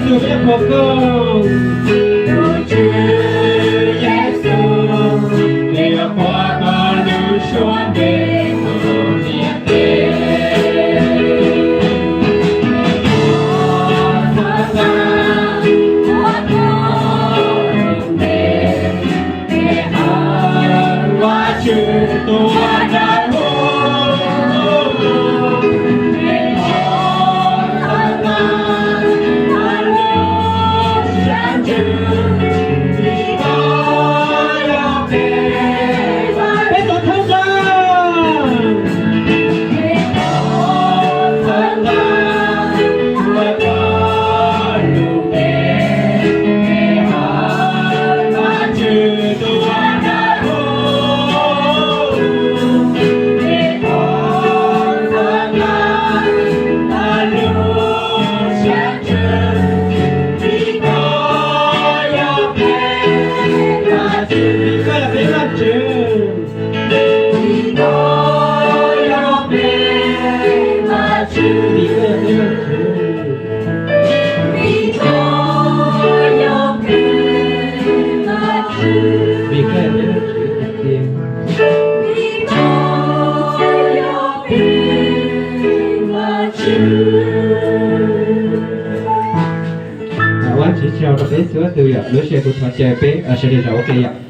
Tus peb qhuas koj, tus Tswv Yexus, peb yuav qhuas koj lub suab ntev tus niam tes. Peb qhuas koj, qhuas koj lub npe, peb qhuas Vajtswv tus dawb huv. Peb tus thawj txag. Vim koj yog peb Vajtswv. Vim koj yog peb Vajtswv. Vim koj yog peb Vajtswv. Vim koj yog peb Vajtswv. Vim koj yog peb Vajtswv tiag tiag. Vim koj yog peb Vajtswv. Vajtswv tsaug rau peb txhua tus yom, lub sij hawm kuv thov caw peb sawv daws zov ua ke yom.